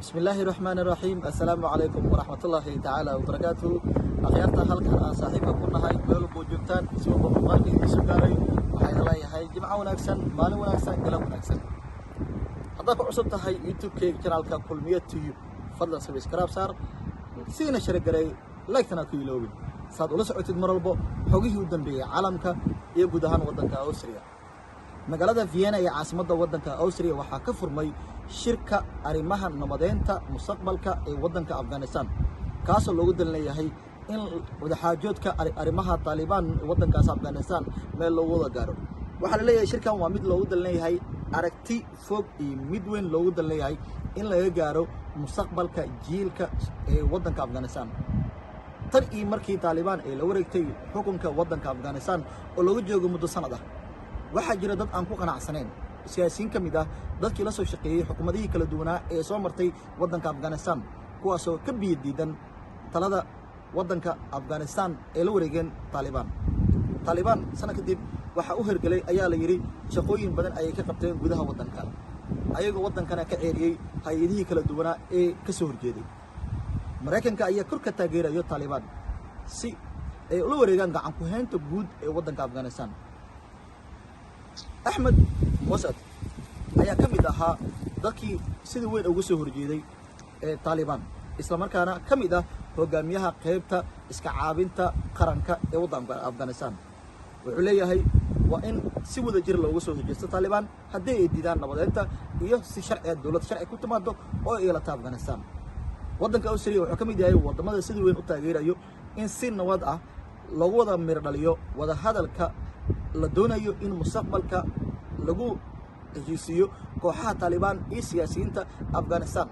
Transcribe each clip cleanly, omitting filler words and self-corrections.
Bismi illaahi raxmaani raxiim. Assalaamu calaykum waraxmatullaahi tacaala wabarakaatuhu. Akhyaarta halkan aan saaxiibka ku nahay, meel walboo joogtaan, si walba muuqaalka idiin soo gaaray, waxaa idin leeyahay jimco wanaagsan, maalin wanaagsan, galab wanaagsan. Haddaad ku cusub tahay YouTube-keyga, channelka Kulmiye Tube, fadlan subscribe saar, siina share garay, like-tana ku iloobin, saad ula socotid mar walbo xogihii u dambeeyey caalamka iyo guud ahaan waddanka Austria. Magaalada Vienna ee caasimadda waddanka Austria waxaa ka furmay shirka arrimaha nabadeynta mustaqbalka ee waddanka Afghanistan, kaasoo loogu dan leeyahay in wadaxaajoodka arrimaha Taalibaan ee waddankaas Afghanistan meel loogu wada gaaro. Waxaa la leeyahay shirkan waa mid loogu dan leeyahay aragti fog iyo mid weyn loogu dan leeyahay in laga gaaro mustaqbalka jiilka ee waddanka Afghanistan. Tan iyo markii Taalibaan ay la wareegtay xukunka waddanka Afghanistan oo looga joogo muddo sanad ah, waxaa jira dad aan ku qanacsanayn, siyaasiyiin ka mid ah dadkii la soo shaqeeyey xukuumadihii kala duwanaa ee soo martay waddanka Afghanistan, kuwaasoo ka biyo diidan talada waddanka Afghanistan ee la wareegeen Taalibaan. Taalibaan sanad kadib waxaa u hergelay, ayaa la yidhi, shaqooyin badan ayay ka qabteen gudaha waddanka, ayagoo waddankana ka ceeriyey hay-adihii kala duwanaa ee ka soo horjeeday. Maraykanka ayaa kor ka taageerayo Taalibaan si ay ula wareegaan gacan ku-haynta guud ee waddanka Afghanistan. Axmed Mosad ayaa ka mid ahaa dadkii sida weyn uga soo horjeeday ee Taalibaan, islamarkaana ka mid ah hogaamiyaha qaybta iska caabinta qaranka ee waddanka Afghanistan. Wuxuu leeyahay waa in si wada jir looga soo horjeesto Taalibaan haddii ay diidaan nabadeynta iyo si sharciga dowlad sharci ku timaado oo yeelata Afghanistan. Waddanka Austria wuxuu ka mid yahay waddamada sida weyn u taageerayo in si nabad ah loogu wada miro dhaliyo wada hadalka la doonayo in mustaqbalka lagu heshiisiiyo kooxaha Taalibaan iyo siyaasiyiinta Afghanistan,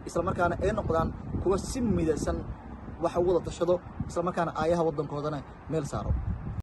isla markaana ay noqdaan kuwa si midaysan wax ugu wada tashado, isla markaana aayaha waddankoodana meel saaro.